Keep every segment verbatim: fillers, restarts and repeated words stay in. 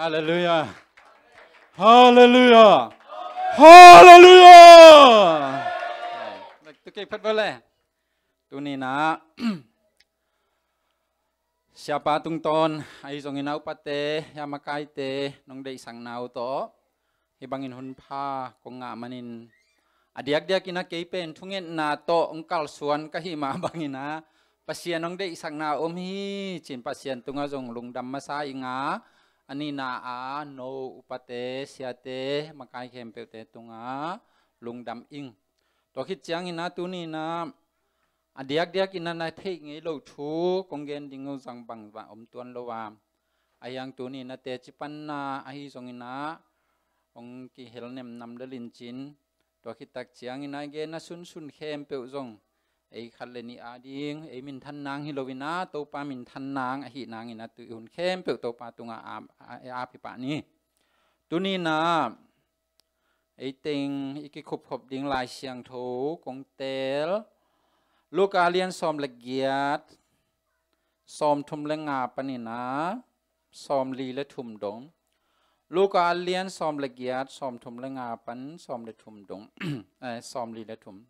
Halleluiah. Halleluiah. Halleluiah. Tuk kei phat bale. Tuni na siapa tungtawn ahi zongin a upate, a makaite nong deihsakna uh tawh hih bangin hun pha kong ngah manin, a diakdiakin a kei pen thungetna tawh hong kalsuan ka hih mah bangin a Pasian hong deihsakna om hi cin Pasian tungah zong lungdam masa ing a, a nihna a no upate, siate, makai khempeuhte tungah lungdam ing. Tua khit ciangin a tuni na a diakdiakin a na theih ngei loh thu kong gen ding uh zang bang va om tuan lo a, a hiang tuni na teci panna ahi zongin a hong kihel nemnam lel in cin, tua khit tak ciangin a i gen a sunsun khempeuh zong ei khat le nih a ding ei minthan nang hi lo in a Topa minthan nang ahi nangin a tuih hun khempeuh Topa tungah a, a, a, a ap hi pah ni. Tuni na ei teng i kikhupkhop ding Lai Siangtho kong teel Luka lian sawm le giat, sawm thum le nga panin a sawm li le thum dong. Luka lian sawm le giat, sawm thum le nga pan sawm le thum dong. Eh, sawm li le thum.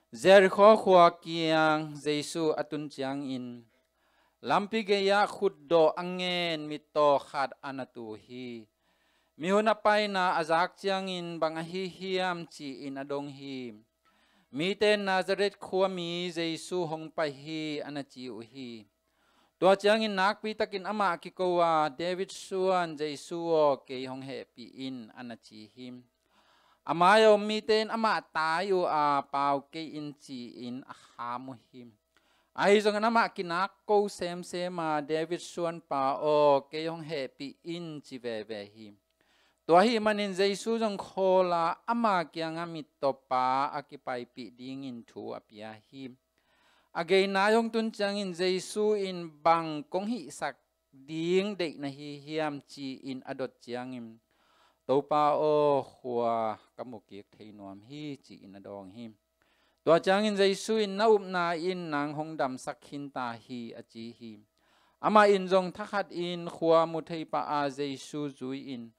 Jerikho khua kiang Jesu a tun ciangin lampi gei-ah khutdawh a ngen mittaw khat a na tu hi. Mihon a paina a zak ciangin bang ahi hiam ci-in a dong hi. Mite in Nazareth khuami Jesu hong pai hi a na ci uh hi. Tua ciangin nakpi takin amah kiko a, David suan Jesu aw, kei hong hehpih in a na ci hi. A mai a om mite in amah tai uh a, pau kei in ci-in a kham uh hi. Ahi zongin amah kinak ko semsem a, David suanpa aw, kei hong hehpih in ci veve hi. Tua ahih manin Jesu zong khawl a ama kiangah mittawpa a kipaipih dingin thu a pia hi. A gei nai hong tun ciangin Jesu in bang kong hihsak ding deih na hi hiam ci-in a dot ciangin, Topa aw, khua ka mu kik thei nuam hi ci-in a dawng hi. Tua ciangin Jesu in na upna in nang hong damsak khin ta hi a ci hi. Amah in zong thakhatin khua mu thei pah a Jesu zui-in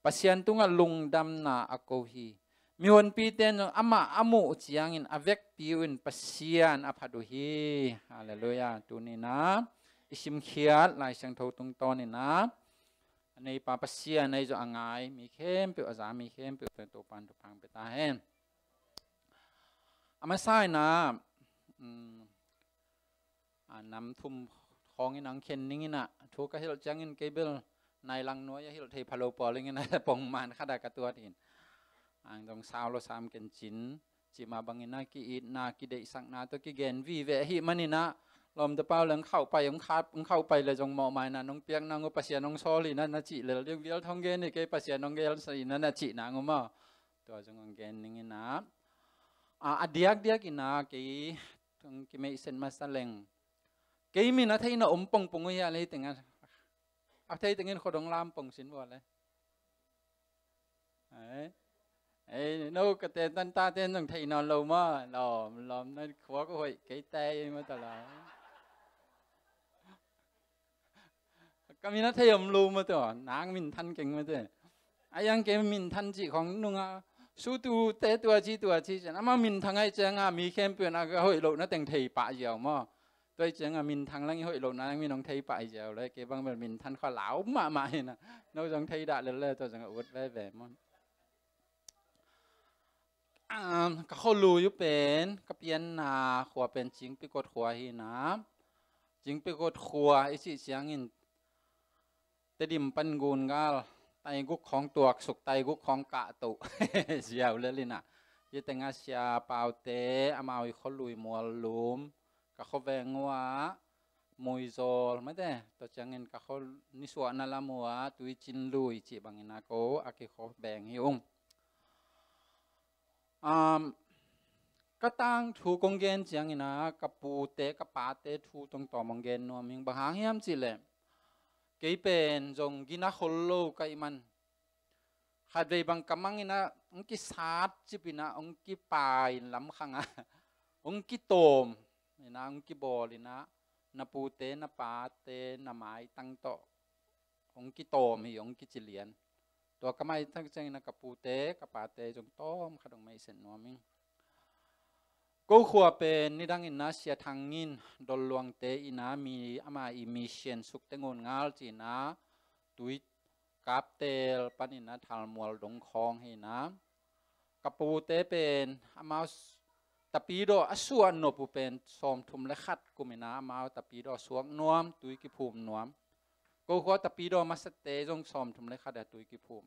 Pasian tungah lungdamna a ko hi. Mihonpite in zong amah a muh ciangin a vekpi uh in Pasian a phat uh hi. Halleluiah. Tuni na i simkhiat Lai Siangtho tungtawn in a neipa Pasian ahi zong a ngai mi khempeuh, a za mi khempeuh pen Topan thupha pia ta hen. A masa in a, um, a nam thum khawng in ang khen ning in a thu ka hilh ciangin kei bel nai lang nuai a hilh thei phalo pawl in a pongman khat a ka tuat hin. Ang dong sau lo sam ken cin cih mah bangin a ki-itna kideihsakna tawh kigen vive ahih manin a lawmte pau le ang khauh pai, ang khauh pai le zong mawhmaina nong piak nang uh Pasian hong sawl in a na cih lel ding vial thong gen hi kei Pasian hong gel sa in a na cih nang uh maw. Tua zong ang gen ning in a, a, a diakdiak in a kei tung kimeihset masa leng kei min a theihna om pongpong uh hi a lei teng a, a thei tengin khuadong lam pong sin vua le. Ei, ei, no ka ten tan ta ten zong thei nawn lo maw. Lawm lawm na khua ka hoih kei tei maw ta lo. Ka min a thei om lo maw ta, nang min than keng maw ta. A yang kei min than cih khong nung a su tu te tua ci tua ci cian ama min thang ai ciang a mi khempeuh in a ka hoih loh na teng thei pah ziau maw. Tua i ciang a min thang lang i hoih loh na lang min hong thei pah ziau le kei bang bel min than khua lau mahmah hi na. No zong thei dah lel le tua zong a ut veve maw. Um, ka khualui uh pen ka pianna khua pen Cingpikot khua hi na. Cingpikot khua i cih ciangin Tedim pan gun gal taiguk khawng tuaksuk, taiguk khawng kahtoh ziau lel in a. Hi teng a Sia Paute amau i khualui Muallum, ka khuaveng uh a Muizawl mate, tua ciangin ka khua nisuahna lam uh a Tuicinlui cih bangin a ko a kikhuaveng hi ung. Um, ka tangthu kong gen ciangin a ka pute ka pate thu tongtawm hong gen nuam ing. Bang hang hiam cih leh kei pen zong gina khol lo ka hih man khatvei bang ka mang in a hong kisat cip in a hong kipai in lam khang a hong kitawm in a hong kibawl in a na pute na pate na maitang tawh hong kitawm hi, hong kici lian. Tua ka mai tak ciangin ah ka pute ka pate zong tawm khat hong maiset nuam ing. Ko khua pen nidangin ah Sia Thang in Dol Luangte in ah mi ama i mission suk teng un ngal ci-in ah tui Kaptel panin ah Thalmual dong khawng hi-in ah ka pute pen amau s- Tapidaw a suah nop uh pen sawmthum le khat kum in ah amau Tapidaw suak nuam, tui kiphum nuam. Ko khua Tapidaw masate zong sawmthum le khat a tui kiphum.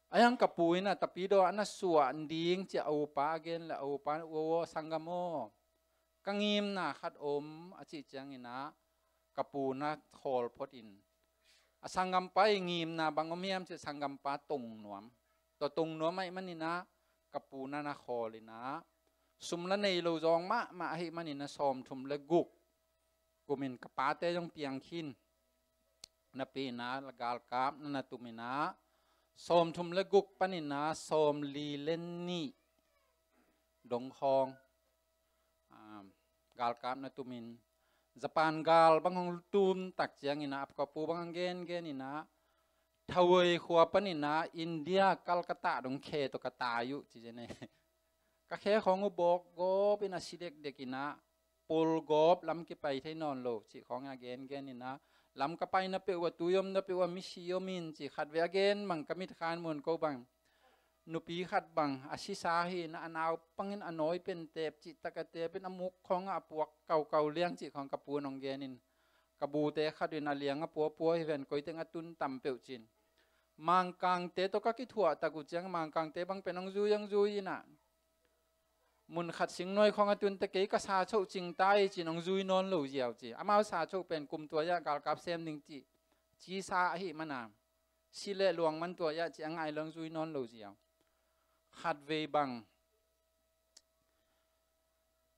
A hiang ka pu in ah Tapidaw a na suah ding ci a upa a gen le a upa in, "Ua, ua, sanggam aw, ka ngimna khat om," a cih ciangin ah ka pu na khawl phot in, "A sanggampa i ngimna bang om hiam?" ci sanggampa tong nuam. Tua tong nuam ahih manin ah ka pu na na khawl in ah sum la nei lo zawng mahmah ahih manin ah sawmthum le guk kumin ka pate zong piang khin napi in ah galkap na na tum in ah sawmthum le guk panin ah sawmli le nih dong khawng, ah, galkap na tumin Japan gal bang hong tum tak ciangin ah ka pu bang hong gengen in ah Thawei khua panin ah India Calcutta dong khe tawh ka tai uh ci zen e. Ka khe khawng uh bawk gawp in ah si dekdek in ah pul gawp lam kipai thei nawn lo cih khawng a gengen in ah lam ka paina peuh uh a tui omna peuh uh a misi om in ci khatvei a gen bang ka mitkha in mun ko bang nupi khat bang a sisa hi in ah a naupangin a nawi pen tep cih tak a tep in a muk khawng ah a puak kaukau liang cih khawng ka pu in hong gen in ka bute khat in a liang a puapua hi ven koi teng a tun tam peuh cin Mangkangte tawh ka kithuah tak uh ciang Mangkangte bang pen hong zui hong zui in ah mun khat singnuai khawng a tun teh kei ka sa choh cing ta hi cin hong zui nawn lo ziau ci. Amau sa choh pen kum tua ah galkap sem ding cih ci sa ahih mana si le luang man tua ah ci a ngai lo hong zui nawn lo ziau. Khatvei bang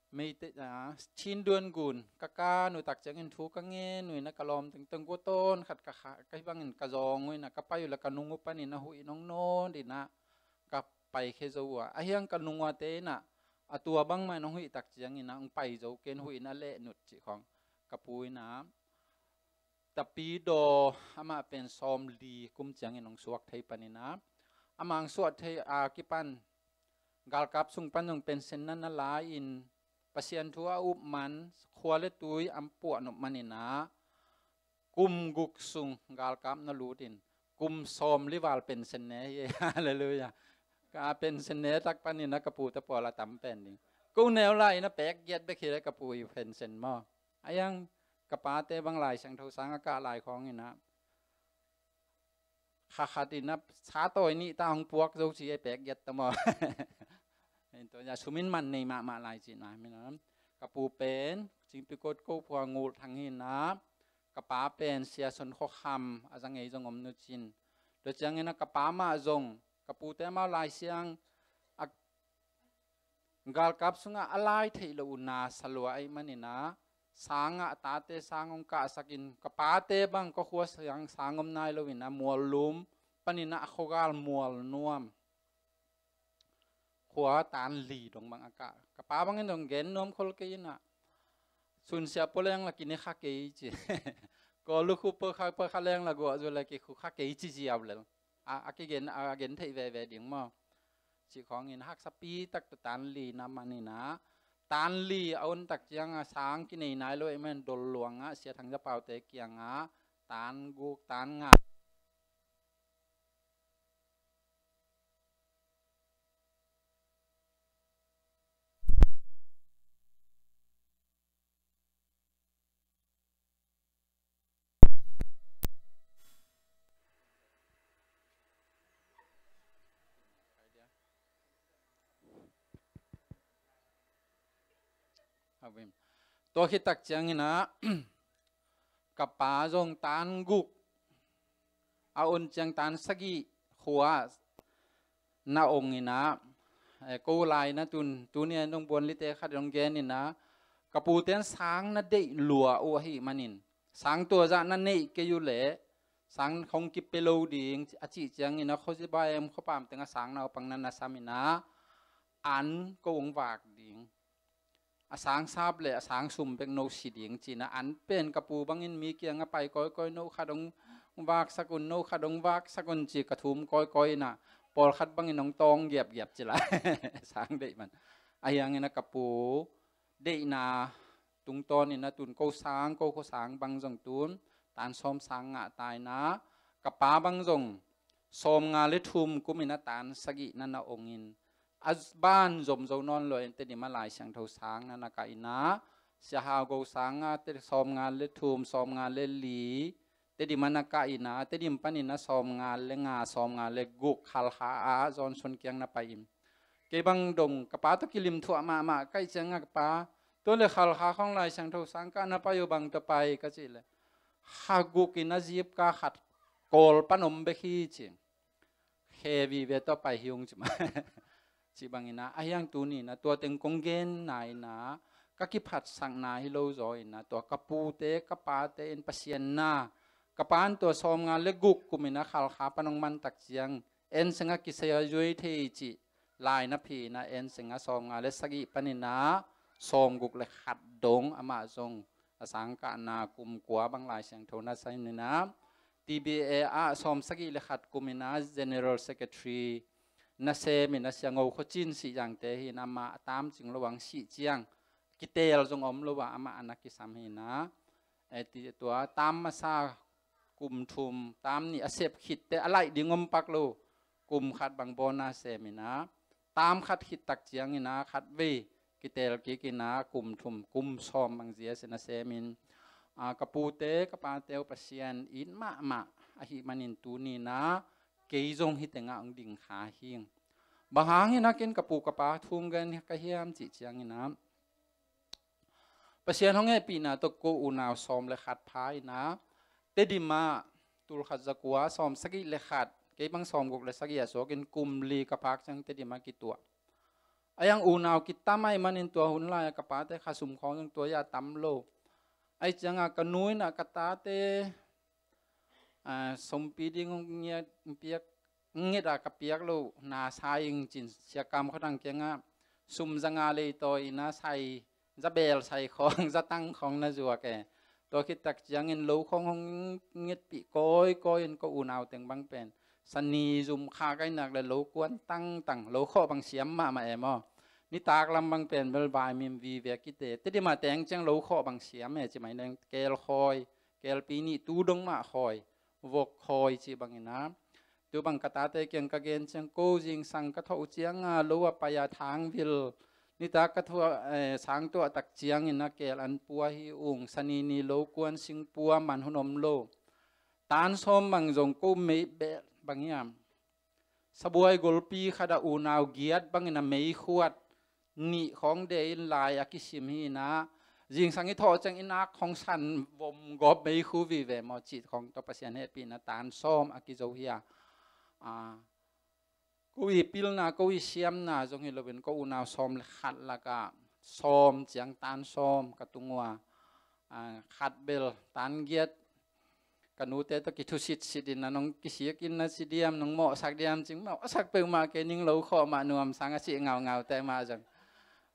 Meite, ah, Chin duan gun ka kan uh tak ciangin thu ka ngen uh in ah ka lawm tengteng gua tawn khat ka kha, ka hih bangin ka zawng uh in ah ka pai uh le ka nung uh panin ah huih in hong nawn in ah ka paikhia zo uh a. A hiang ka nung uate in ah a tua bangmah in hong huih tak ciangin ah hong pai zo ken huih in ah leh nut cih khawng ka pu in ah Tapidaw amah pen sawmli kum ciangin hong suak thei panin ah amah hong suak thei a kipan galkap sung pan zong pension na na la in Pasian thu a up man khua le tui a puah nop manin ah kum guk sung galkap na lut in kum sawmli val pension ne hi. Halleluiah. Ka pension ne tak panin ah ka pute pawl a tam pen ding. Ko neu lai in ah pek giat bek hi le ka pu i pension maw. A hiang ka pate bang Lai Siangtho sang a kah lai khawng in ah kha khat in ah sa tawi nih ta hong puak zo ci a pek giat ta maw. Tua ah sum in man nei mahmah lai cihna hi in ah ka pu pen Cingpikot ko khua Ngulh Thang hi in ah ka pa pen Sia Son Khua Kham a za ngei zong om nu cin. Tua ciangin ah ka pa mah zong ka pute amau Lai Siang a galkap sungah a lai theih loh uh na sa lua ahih manin ah sang ah a tate sang hong kahsak in ka pate bang ka khua sang sang om nai lo in ah Muallum panin ah a khuagal Mual Nuam khua tan li dong bang a kah. Ka pa bangin dong gen nuam khol kei in ah sunsia pua leng la kine kha kei ci. Ko lu khu pua kha, pua kha leng la guah zu la ki khu kha kei ci ziau lel. A, a kigen, a gen theih veve ding maw. Cih khawngin haksapi tak tawh tan li na man in ah tan li a on tak ciang a sang kinei nai lo ahih man Dol Luang ah Sia Thang Za Paute kiang ah tan guk tan nga Tua khit tak ciangin ah ka pa zong tan guk a on ciang tan sagih khua na ong in ah, eh, ko lai na tun, tuni a nong buan lite khat nong gen in ah, ka pute in sang na deih lua uh ahih manin sang tua zah na neih kei uh leh sang hong kipia lo ding a cih ciangin ah khuazibai em khuapam teng ah sang naupang na na sam in ah an ko hong vak ding. A sang sap le a sang sum bek no si ding ci-in ah an pen ka pu bangin mi kiangah pai kawikawi no khat hong vaksak un, no khat hong vaksak un ci ka thum kawikawi in ah, pawlkhat bangin hong tawng giapgiap ci lai. Sang deih man. Ahi hangin ah ka pu deihna tungtawnin ah tun ko sang, ko khua sang bang zong tun tan sawm sang ngah ta in ah, ka pa bang zong sawmnga le thum kumin ah tan sagih na na ongin, a ban zom zo nawn lo in Tedim ah Lai Siangtho sang na na kah in ah, Sia Hau Go sang ah, Te-, sawmnga le thum, sawmnga le li, Tedim ah na kah in ah, Tedim panin ah sawmnga le nga, sawmnga le guk Khalkha ah Johnson kiang na pai in. Kei bang dong ka pa tawh kilim thuah mahmah ka hih ciangah, ka pa, tua leh Khalkha khawng Lai Siangtho sang kah na pai uh, bang tawh pai ka cih leh, kha guk in ah zipka khat kawl pan om bek hi ci. Khe vive tawh pai hi ung ci mah. Cih bangin ah, ahi hang tuni in ah tua teng kong genna in ah, ka kiphatsakna hi lo zaw in ah, tua ka pute ka pate in Pasian na, ka pa in tua sawmnga le guk kumin ah Khalkha pan hong man tak ciang, en seng ah kisia zuai thei cih lai na phi in ah, en seng ah sawmnga le sagih panin ah sawmguk le khat dong amah zong a sang kahna kum kua bang Lai Siangtho na sa in ah, T B A ah sawmsagih le khat kumin ah General Secretary na semin ah, Sia Ngo Khua Cin Sih Zangte hi in ah, amah a tam cing lo hang sih ciang, kiteel zong om lo ah amah a na kisam hi in ah, eh, ti tua tam masa kum thum, tam nih a sep khitte a laih ding om pak lo, kum khat bang bona semin ah, tam khat khit tak ciangin ah khatvei kiteel kik in ah, kum thum, kum sawm bang zia sin a semin, ah, ka pute ka pate uh Pasian it mahmah ahih manin tuni in ah kei zong hih tengah hong ding kha hi ing. Bang hangin ah ken ka pu ka pa thu hong gen ka hiam cih ciangin ah, Pasian hong hehpihna tawh ko unau sawm le khat pha in ah, Tedim ah tul khat za kua sawmsagih le khat, kei bang sawmguk le sagih ah suakin kum li ka phak ciang Tedim ah kituah. Ahi hang unau kitam ahih manin tua hun lai-ah ka pate khasum khawng zong tua hi a tam lo. Ahih ciangah ka nu in ah ka tate, ah, sumpi ding hong ngiat, piak, nget ah ka piak loh na sa ing cin, Sia Kam Khua Thang kiangah sum za nga leitawi in ah sai, za bel sai khawng, za tang khawng na zuak e. Tua khit tak ciangin lo khawng hong ngetpih kawikawi in ko unau teng bang pen, sani zum kha ka hih nak leh lo kuan tangtang, lo khawh bang siam mahmah e maw. Nitak lam bang pen bel vaimim vive kite. Tedim ah teng ciang lo khawh bang siam e ci mai neng, kel khawi, kelpi nih tu dong mah khawi, vok khawi cih bangin ah. Tu bang ka tate kiang ka gen ciang, ko zingsang ka thawh uh ciangah lo a pai a thangvil, nitak ka thuah, eh, sang tuah tak ciangin ah kel an pua hi ung, sani ni lo kuan sing pua man hun om lo. Tan sawm bang zong ko mei beh bang hiam, sabuai golpi khat ah unau giat bangin a meikhuat nih khawng de in lai a kisim hi in ah, zingsang i thawh ciang i nak khawng san vom gawp meikhu vive maw cih khawng tawh Pasian hehpihna tan sawm a kizo hi a. Ah, ko i pilna, ko i siamna zong hi loin ko unau sawm le khat lakah sawm ciang tan sawm ka tung uh a, ah, khat bel tan giat, ka nute tawh kithusitsit in ah, nong kisik in na si diam, nong mawhsak diam cing, mawhsak peuhmah kei ning, lo khawh mah nuam sang a si ngaungaute mah zong,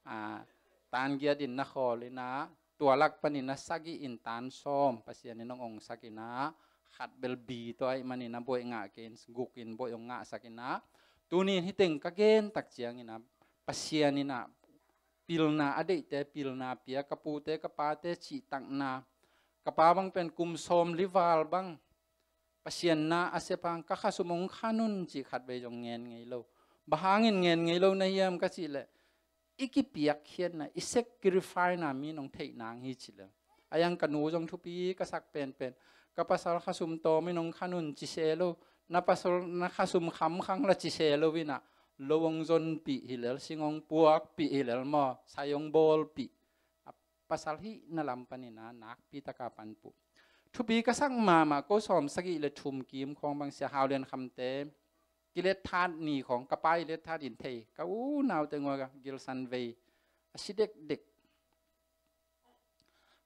ah, tan giat in na khawl in ah, tua lak panin ah sagih in tan sawm Pasian in hong ongsak in ah, khat bel bi tawh ahih manin ah buaih ngah kei in, guk in buaih hong ngahsak in ah, tuni in hih teng ka gen tak ciangin ah, Pasian in ah pilna a deihte pilna pia, ka pute ka pate cihtakna, ka pa bang pen kum sawm li val bang Pasian na a sep hang, ka khasum hong khan un cih khatvei zong ngen ngei lo. Bang hangin ngen ngei lo na hiam ka cih leh, i kipiakkhiatna, i sacrifice-na mi in hong theih nang hi ci leh. Ahi hang ka nu zong thupi ka sak penpen, ka pasal khasum tawm in hong khan un ci se lo, na pasal na khasum khamkhang la ci se lo in ah, lo hong zonpih hi lel, sing hong puakpih hi lel maw, sai hong bawlpih. A pasal hihna lam panin ah nakpi taka panpih. Thupi ka sak mahmah, ko sawmsagih le thum kim khawng bang Sia Hau Lian Khamte kilet that ni khawng, ka pa i let that in thei, ka unau teng ua ka gilsan vei a si dekdek.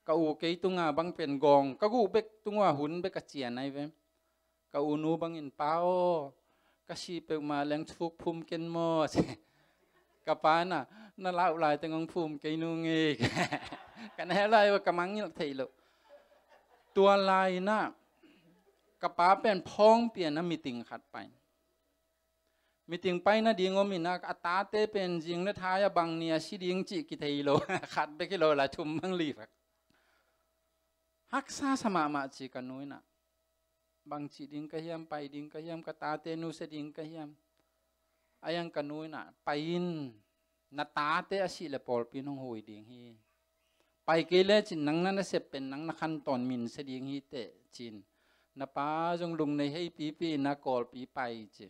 Ka u kei tunga bang pen gawng ka guh bek tung ua, hun bek a cian ahi ve. Ka u nu bangin, "Pa aw, ka si peuhmah leng thuk phum ken maw?" Ka pa in ah, "Na lauh lai teng hong phum kei nung ei." Ka neu lai ua, ka mangngilh theih loh. Tua lai in ah Ka pa pen phawngpi-in a meeting khat pai. Meeting paina ding om in a, a tate pen zing le thai a bang ni a si ding cih kithei lo. Khat bek hi lo la, thum bang li bek. Haksa sa mahmah ci ka nu in a. Bang ci ding ka hiam, pai ding ka hiam, ka tate nusia ding ka hiam. A iang ka nu in a, pai in, na tate a sih le pawlpi in hong hui ding hi. Pai kei le cin nang na nasep pen nang na khantawn minsia ding hi teh cin. Na pa zong lungnei hei pipi in a Kawlpi pai ci.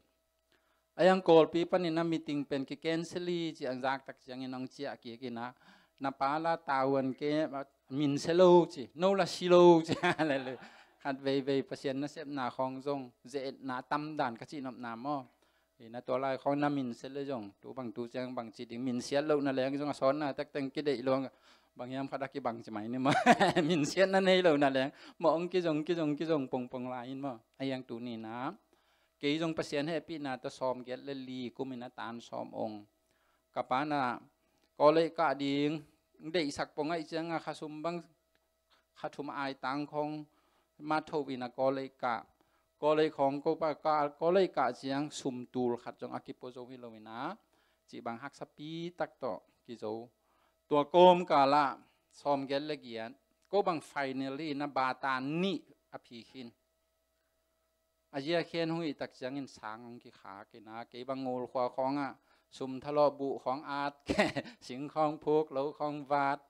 A iang Kawlpi panin a meeting pen ki cancel hi ci, ang zak tak ciangin hong ciah kik in a, na pa la tavuan ke, minsia lo ci, no la si lo ci. Hallelujah. Khat veivei Pasian nasepna khawng zong ze-etna tamdan ka cihnopna maw. Hi na, tua lai khawng na minsia le zong tu bang tu ciang bang ci ding, minsiat lohna leng zong a sawnna takteng kideih lo, bang hiam khat a kibang ci mai ni maw. Minsiatna nei lohna leng maw, hong kizong kizong kizong pongpong lai in maw. A iang tuni in a, kei zong Pasian hehpihna tawh sawmgiat le li kum in a tan sawm ong. Ka pa in a college kah ding deihsak pong ahih ciang a, kha sum bang kha thum a aitang khawng matho in a college kah. College khawng ko pa kah, college kah ciang sum tul khat zong a kipuah zo hi lo in a, cih bang haksapi tak tawh kizo. Tua kawmkal ah sawmgiat le giat ko bang final in a bata nih a phi khin. A zia khen hong hih tak ciangin sang hong kikhak in a, kei bang ngul khua khawng ah sum thalawh buh khawng at, sing khawng phuk, lo khawng vat.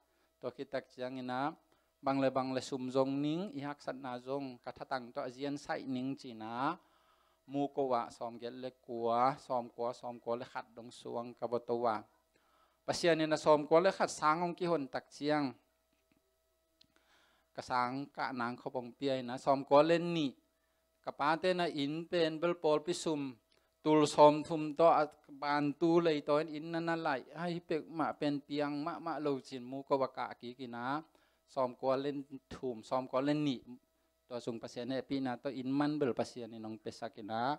Tua khit tak ciangin a, bang le bang le sum zong ning, i haksatna zong ka thatang tawh a zian saih ning ci in a, mu ko ah sawmgiat le kua, sawmkua, sawmkua le khat dong suang ka va to ah. Pasian in a sawmkua le khat sang hong kihon tak ciang, ka sang kah nang khop hong pia in a, sawmkua le nih. Ka pate in a inn pen bel pawlpi sum tul sawmthum tawh a bantu lei tawh in inn na na laih. Ahi pek mah pen piang mahmah lo cin mu ko va kah kik in a, sawmkua le thum, sawmkua le nih. Tua sung Pasian hehpihna tawh inn man bel Pasian in hong piasak in a,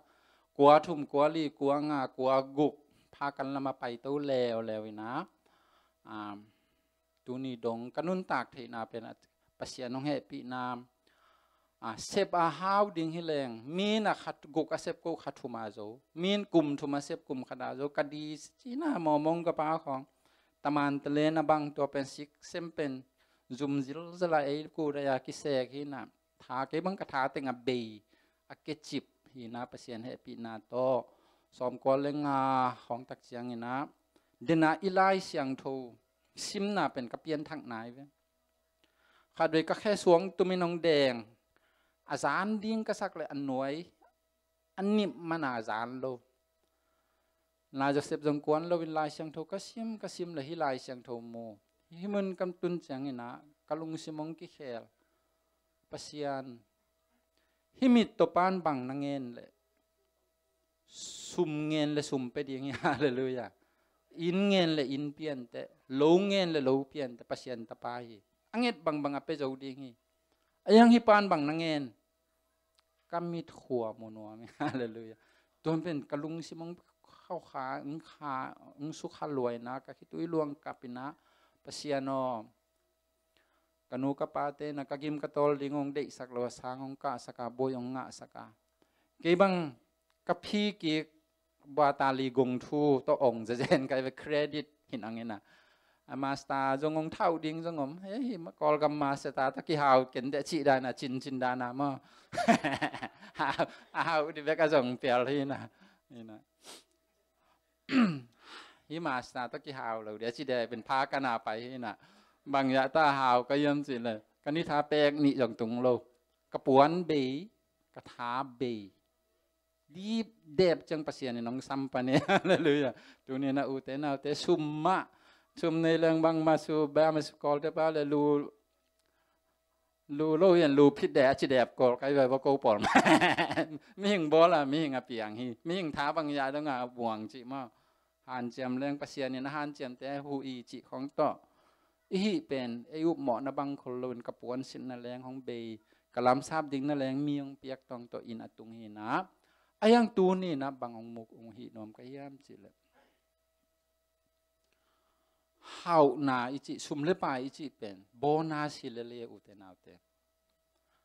kua thum, kua li, kua nga, kua guk, pha kan lam a paito leuleu in a, um, tuni dong ka nuntak theihna pen a, Pasian hong hehpihna, a, sep a hau ding hi leng, mi in a khat guk a sep ko kha thum a zo, mi in kum thum a sep kum khat a zo, ka di ci in a mawmawng ka pa khawng. Taman talen a bang tua pen sik sem pen zum zilzala ei ku dai a kisek hi in a, tha kei bang ka tha teng a bei a kecip hi in a, Pasian hehpihna tawh sawmkua le nga khawng tak ciangin a, den a i Lai Siangtho simna pen ka pianthak nai ve. Khatvei ka khe suang tum in hong deng, a zan ding ka sak le a nuai a nip man a zan lo. Lai Joseph zong kuan lo in Lai Siangtho ka sim, ka sim le hih Lai Siangtho mu. Hih mun kam tun ciangin a ka lungsim hong kikhel. Pasian, hih mit tawh pan bang na ngen le, sum ngen le sum pia ding hi. Hallelujah. Inn ngen le inn pian teh, lo ngen le lo pian teh, Pasian tapa hi. A nget bangbang a pia zo ding hi. A iang hih pan bang na ngen, ka mit khua mu nuam hi. Hallelujah. Tuan pen ka lungsim hong khau kha, hong kha, hong sukha lua in a, ka khitui luang kap in a, Pasian aw, ka nu ka pate in a ka gim ka tawl ding hong deihsak lo a, sang hong kahsak a, buai hong ngahsak a. Kei bang ka phi kik bata li gong thu tawh ong zezen kai ve, credit hin ang in a. A master zong hong thau ding zong om. Hei, hih ma Kawlgam master ta tawh kihau ken teh cih dan a, cincin dan a maw. A hau dih bek a zong pial hi in a. Hi in a. Hih master tawh kihau lo dih a ci deh pen pha ka na pai hi in a. Bang yah ta hau ka hiam cih le, ka ni tha pek nih zong tung lo. Ka puan bei, ka tha bei. Dip dep ciang Pasian in hong sam pan hi. Hallelujah. Tuni in a ute naute, sum mah, sum nei leng bangmah su, bangmah su Kawlte pa le lu, lu lo hian lu phit deh a ci dep Kawl kai vai va ko pawl mah. Mihing bawl a mihing a piang hi. Mihing tha bang yah dong a buang cih maw. Hanciam leng Pasian in a hanciamte huh hi cih khawng tawh. I hih pen ei upmawhna bang khol loin ka puan sinna leng hong bei, ka lamsap dingna leng mi hong piak tawng tawh in a tung hi in a. A iang tuni in a bang hong muk hong hih nuam ka hiam cih leh, hauhna i cih, sum le pai i cih pen bonus hi lel e, ute naute.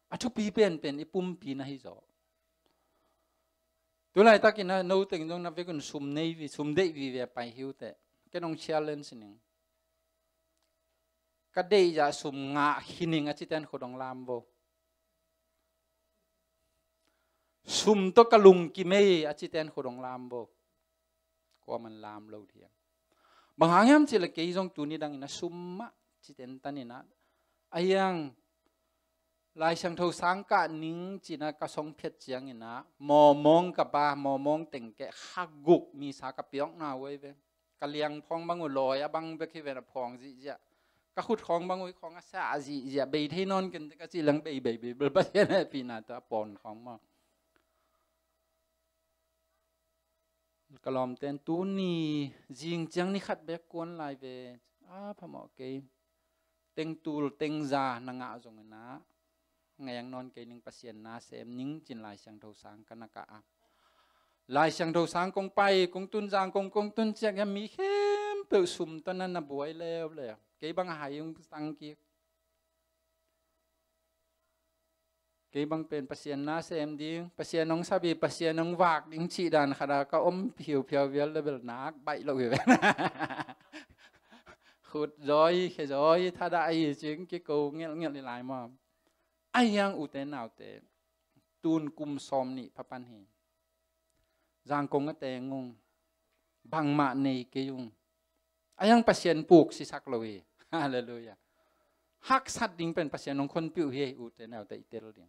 A thupi penpen i pumpi na hi zaw. Tulaitak in ah no teng zong na vekun sum nei vi, sum deih vive a pai hi uh teh. Ken hong challenge ning. Ka deih zah sum ngah hi ning a citen khut hong lam vo. Sum tawh ka lungkim ei a citen khut hong lam vo. Kuaman lam lo ding. Bang hang hiam cih leh kei zong tuni dangin a sum mah citen tan in ah, a hiang Lai Siangtho sang kah ning ci-in ah ka song phiat ciangin ah, mawmawng ka ba, mawmawng tengkeh kha guk misa ka piawkna uh ei ve. Ka liang phawng bang uh lawi a bang bek hi ven, a phawng zihziah. Ka khut khawng bang uh khawng a sa zihziah, bei thei nawn ken teh ka cih leng bei, bei, bei, bei, Pasian hehpihna tawh a pawn khawng maw. Ka lawmten tuni zing ciang ni khat bek kuan lai ve. A phamawh kei. Teng tul teng za na ngah zongin ah, ngaih ang nawn kei ning, Pasian na sem ning ci-in Lai Siangtho sang ka na kah a. Lai Siangtho sang kong pai, kong tun, Zangkong kong tun ciang hiam mi khempeuh sum tawh na na buai leuleu. Kei bang a hai hong sang kik. Kei bang pen Pasian na sem ding, Pasian hong sap hi, Pasian hong vak ding cih dan khat ah ka om phiuphiau vial leh bel nak baih loh hi ve. Khut zawi, khe zawi, thadah hi cing kiko ngelhngelh hi lai maw. A hiang ute naute, tun kum sawm nih pha pan hi. Zangkong a teng ung, bangmah nei kei ung. A hiang Pasian puk sisak lo hi. Halleluiah. Haksat ding pen Pasian hong khonpih uh hi, ute naute, i tel ding.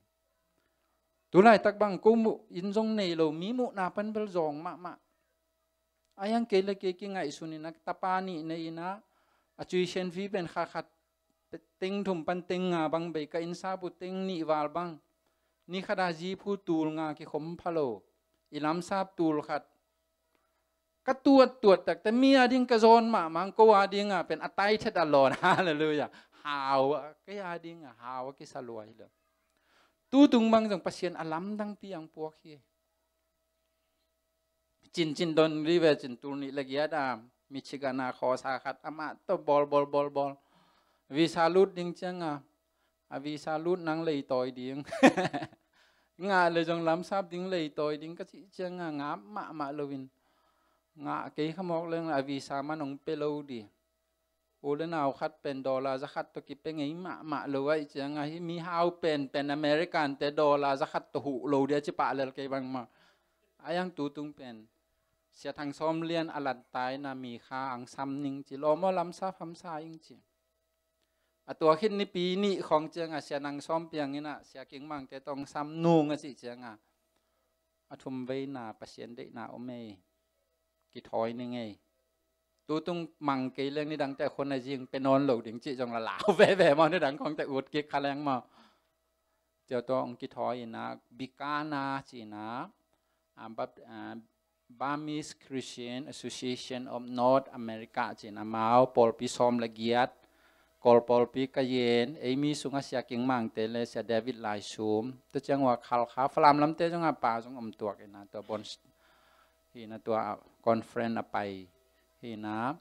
Tulaitak bang ko muh in zong nei lo, mi muhna pan bel zawng mahmah. A hiang kei leh kei kingaihsun in ah tapa nih nei in ah, a tuition fee pen kha khat teng thum pan teng nga bang bei, ka inn sap uh teng nih val bang. Ni khat ah zi phu tul nga kikhom pha lo. I lamsap tul khat. Ka tuat tuat tak teh mi a ding ka zawn mahmah, ko a ding a pen a tai thet a lawn. Halleluiah. Hau a, kei a ding a hau a kisa lua hi lo. Tutung bang zong Pasian a lamdang piang puak hi. Cincin don ri ve cin, tul nih leh giat a Michigan a khawsa khat amah tawh bawl, bawl, bawl, bawl. Visa lut ding ciang a, a visa lut nang leitawi ding. Ngah leh zong lamsap ding, leitawi ding ka cih ciang a, ngap mahmah loin. Ngah kei kha mawk leng a visa man hong pia lo ding. U le nau khat pen dollar za khat tawh kipia ngei mahmah lo ahih ciang a, hih mi hau penpen American te dollar za khat tawh huh lo ding a ci pah lel kei bangmah. A hiang tutung pen Sia Thang Sawm Lian a lantai na mi kha ang sam ning ci, lawm aw, lamsap hamsa ing ci. A tua khit nipi nih khawng ciang a Sia Nang Sawm Piang in ah Sia King Mang te tawh hong sam nung a cih ciang a, a thum veina Pasian deihna om ei. Kithawi ning ei. Tutung mang kei leng nidang teh khua na zing pia nawn lo ding cih zong la lau veve maw, nidang khawng teh ut kik kha leng maw. Tua tawh hong kithawi in ah, Bikana ci-in ah, ah, Bap-, ah, Burmese Christian Association of North America ci-in ah, amau pawlpi sawm le giat, Kawl pawlpi ka yen, ei mi sungah Sia King Mang te le Sia David Lai Sum, tua ciang ua Khalkha, Falam lam te zong a pa zong om tuak in ah, tua bon hi na, tua conference a pai hi na,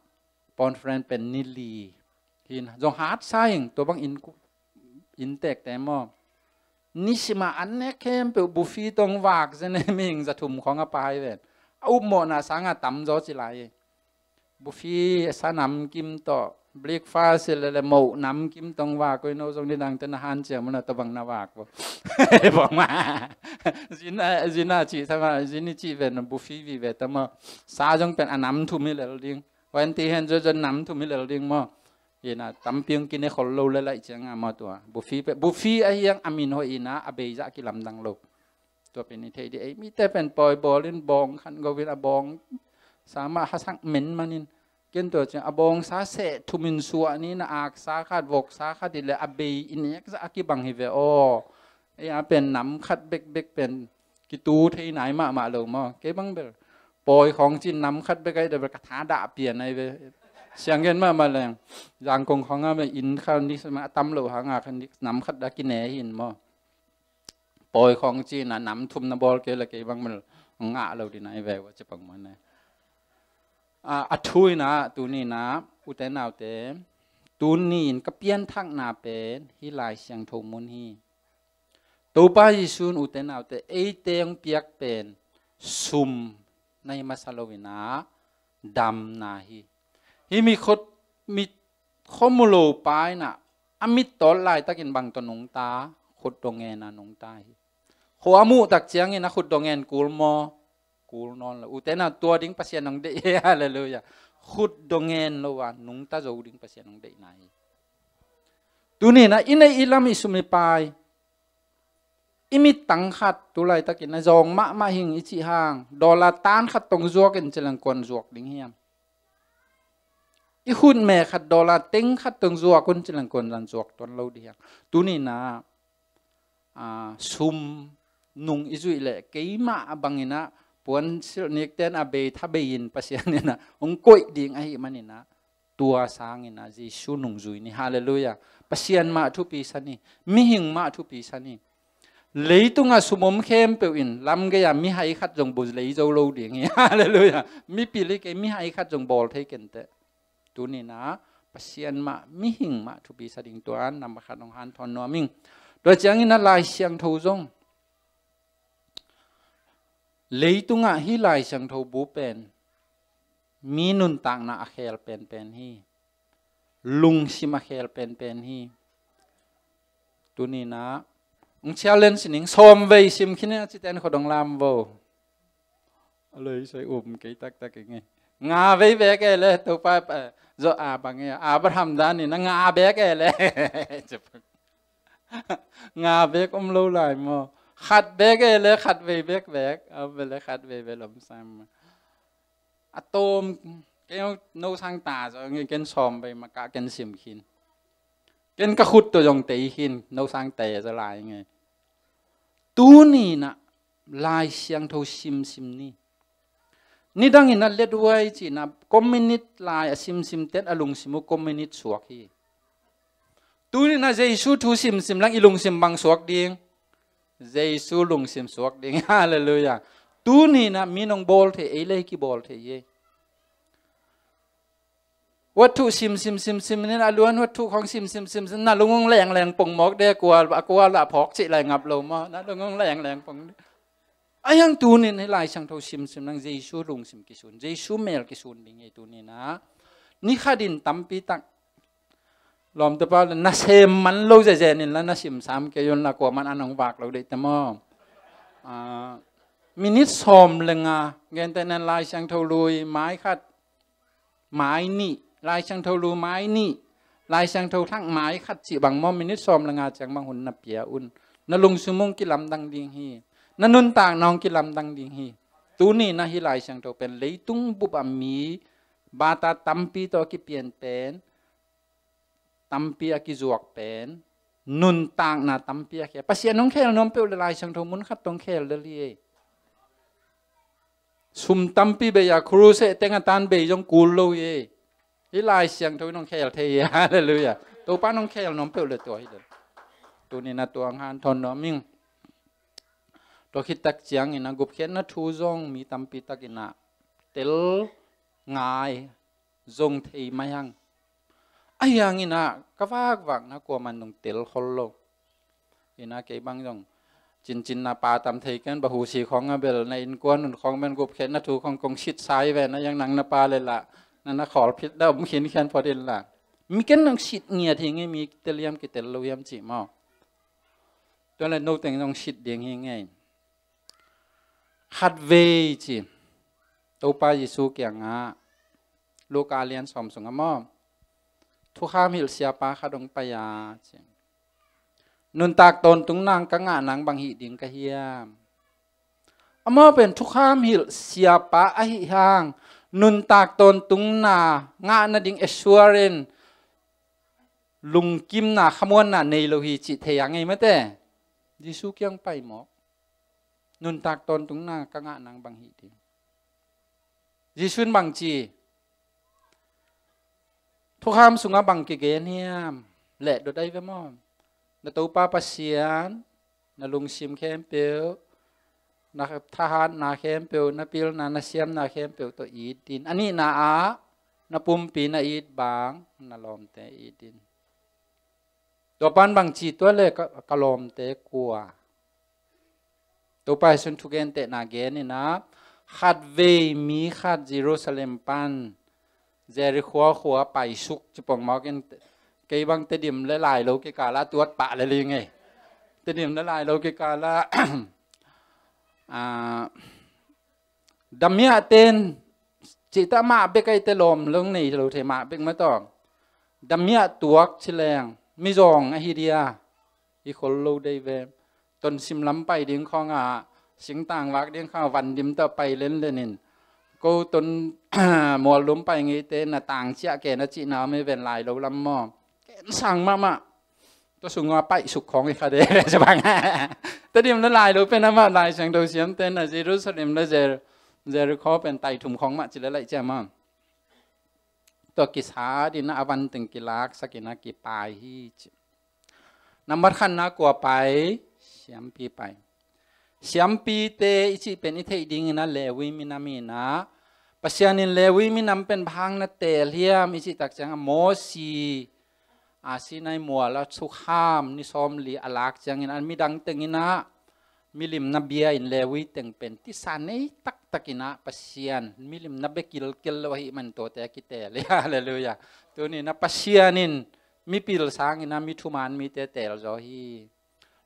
conference pen ni li hi na, zong hat sa ing, tua bang inn ku-, inn tek te maw. Ni sim a an nek khempeuh buffet tawh hong vak zen e, mihing za thum khawng a pai ven. A upmawhna sang a tam zaw ci lai. Buffet, sa namkim tawh, breakfast le le moh namkim tawh hong vak, koi no zong nidang te na hanciam un a, tua bang na vak bo. Bawng ma. Zin a, zin a cih sama, zin i cih ven buffet vive ta maw. Sa zong pen a nam thum hi lel ding. Wan ti hen zong zong nam thum hi lel ding maw. Hi na, tampi hong kine khol lo le laih ciang a maw tua. Buffet pen, buffet a hiang a min hoih hi na, a bei zah kilamdang lo. Tua pen i theih ding, ei mite pen pawi bawl in bawng khan go in a bawng sa mah hasak men man in. Ken tua ciang a bawng sa seh thum in suah ni na, aksa khat, voksa khat hi le a bei i nek zah a kibang hi ve aw. Ei a pen nam khat bekbek pen kitu thei nai mahmah lo maw. Kei bang bel pawi khawng cin nam khat bek ai da bel ka tha dah pian ai ve. Siang gen mahmah leng. Zangkong khawng a bel inn khan ni sama a tam lo hang a khan ni nam khat da kine hin maw. Pawi khawng ci-in ah nam thum na bawl kei le kei bang mel ngah lo ding na hi ve ua ci pang maw ne. A, a thu in ah tuni in ah ute naute, tuni in ka pianthakna pen hih Lai Siangtho mun hi. Topa Jesu in ute naute eite hong piak pen sum na hi masa lo in ah damna hi. Hih mi khut, mi khuamu lo pa in ah a mittaw laitakin bang tawh nungta, khutdawh ngen a nungta hi. Khua a muh tak ciangin a khutdawh ngen kul maw? Kul nawn lo. Ute nau, tua ding Pasian hong deih hi. Halleluiah. Khutdawh ngen lo a nungta zo ding Pasian hong deihna hi. Tuni in ah i neih i lam, i sum i pai, i mittang khat tu laitakin a zawng mahmah hing i cih hang, dollar tan khat tawh zuak in ci leng kua'n zuak ding hiam? I khutme khat dollar teng khat tawh zuak un ci leng kua'n zuak tuan lo ding hiam? Tuni in ah, ah, sum nung i zuih leh keimah a bang in ah puansilh nikten a bei tha bei in Pasian in ah hong koih ding ahih manin ah, tua sangin ah Jesu nungzui ni. Halleluiah. Pasian mah thupi sa ni. Mihing mah thupi sa ni. Leitungah sum om khempeuh in lamgei-a mihai khat zong bu lei zo lo ding hi. Halleluiah. Mipil hi kei, mihai khat zong bawl thei kenteh. Tuni in ah Pasian mah, mihing mah thupi sa ding, tua nambat khat hong hanthawn nuam ing. Tua ciangin ah Lai Siangtho zong, leitungah hih Lai Siangtho bu pen mi nuntakna a khel penpen hi. Lungsim a khel penpen hi. Tuni in ah hong challenge ning, sawmvei sim khin in ah, cite in khut hong lam vo. A lei sai um kei taktak ing e. Nga vei bek e le, Topa, eh, zo a bang e, Abraham dan in ah nga bek e le. Nga bek om lo lai maw? Khat bek e le, khat vei bek bek. A om e le khat vei bek om sam. A tawm, kei no sang ta zo nge, ken sawmvei maka ken sim khin. Ken ka khut tawh zong tei khin, no sang tei zo lai nge. Tuni in ah Lai Siangtho simsim ni. Nidang in ah lethuai ci-in ah communist lai a simsim ten a lungsim uh communist suak hi. Tuni in ah Jesu thu simsim leng i lungsim bang suak ding? Jesu lungsim suak ding. Halleluiah. Tuni in ah mi nong bawl thei, ei le kibawl thei hi. Wathu sim sim sim sim in a luan, wathu khong sim sim sim sim, na lung hong leng leng pong mawk de, kual a kual a phawk cih lai ngap lo maw, na lung hong leng leng pong de. A hiang tunin hih Lai Siangtho sim sim nang Jesu lungsim kisun, Jesu mel kisun ding hi tunin ah. Ni khat in tampi tak lawmte pa na sem man lo zezen in la na sim sam kei un la, kuaman an hong vak lo deih te maw. Ah, minit sawm le nga, gentehna Lai Siangtho lui mai khat, mai nih, Lai Siangtho lui mai nih, Lai Siangtho thak mai khat cih bang maw, minit sawm le nga ciang bang hun na pia un, na lungsim hong kilamdang ding hi. Na nuntakna hong kilamdang ding hi. Tuni na hih Lai Siangtho pen leitung bup a mi bata tampi tawh a kipian pen, tampi a kizuak pen, nuntakna tampi a khel. Pasian hong khel nuam peuh le Lai Siangtho mun khat tawh hong khel lel hi. Sum tampi bei a, crusade teng a tan bei zong kul lo hi. Hih Lai Siangtho in hong khel thei hi. Halleluiah. Topa in hong khel nuam peuh le tua hi lel. Tunin a tua hong hanthawn nuam ing. Tua khit tak ciangin a gupkhiatna thu zong mi tampi takin a tel ngai zong thei mai hang. A hiangin a ka vakvakna kuaman nong tel khol lo. Ina kei bang zong cincinna pa tam thei ken, bahusi khong a bel na innkuan un khong ben gupkhiatna thu khong kong sit sai ve, na hiang nang na pa le la na na khawl phit na om khinkhian phot in la. Mi ken nong sit ngiat hi ngei, mi tel hiam kitel lo hiam cih maw. Tua le no teng zong sit ding hi ngei. Khatvei ci, Topa Jesu kiangah, Luka lian sawm sungah maw, thukham hilh siapa khat hong pai a ci, nuntak tawntungna ka ngah nang bang hih ding ka hiam? Amau pen thukham hilh siapa ahi hang, nuntak tawntungna ngah nading assurance, lungkimna, khamuanna nei lo hi cih thei a ngei mate. Jesu kiang pai mawk. Nuntak tawntungna ka ngah nang bang hih ding. Jesu in bang ci, thukham sungah bang kigen hiam? Leh dot ai ve maw. Na Topa Pasian na lungsim khempeuh, na thahatna khempeuh, na pilna, na siamna khempeuh tawh it in. A nihna ah na pumpi na it bang na lawmte it in. Tua pan bang ci, tua le ka, ka lawmte kua? Topa Jesu in thugentehna gen in a, Khatvei mi khat Jerusalem pan Jericho khua paisuk ci pongmawk in, kei bang Tedim le Lailo kikala tuat pah le ling ei. Tedim le Lailo kikala, ah, damiah ten cihta mah bek aite lawm long nei lo thei mah bek mataw. Damiah tuak ci leng mizawng ahi dia, i khol lo dei ve. Tonsim lam pai ding khawngah, singtang vak ding khawngah van dim tawh pai lenlen in, ko ton mual lum pai ngeite na tang ciah ken a cihna om i ven Lailo lam maw. Ken sang mahmah. Tua sungah paisuk khawng i kha de. Tedim le Lailo pen amah Lai Siangtho siamte na Jerusalem le Jer-, Jericho pen taithum khawng mah ci le laih ciah maw. Tua kisa dina a van teng kilaksak ina kipai hi ci. Nambat khatna kua pai? Siampi pai. Siampite i cih pen i theih dingin a Levi minam ina, Pasian in Levi minam pen bang hang na teel hiam i cih tak ciang a Mosi a Sinai mual a thukham ni sawmli a lak ciangin a midang teng ina milim na bia in Levi teng pen tisa nei taktak ina Pasian milim na bia kilkel lo ahi man tuate a kiteel hi. Halleluiah. Tuni ina Pasian in mipil sang ina mi thuman mite teel zaw hi.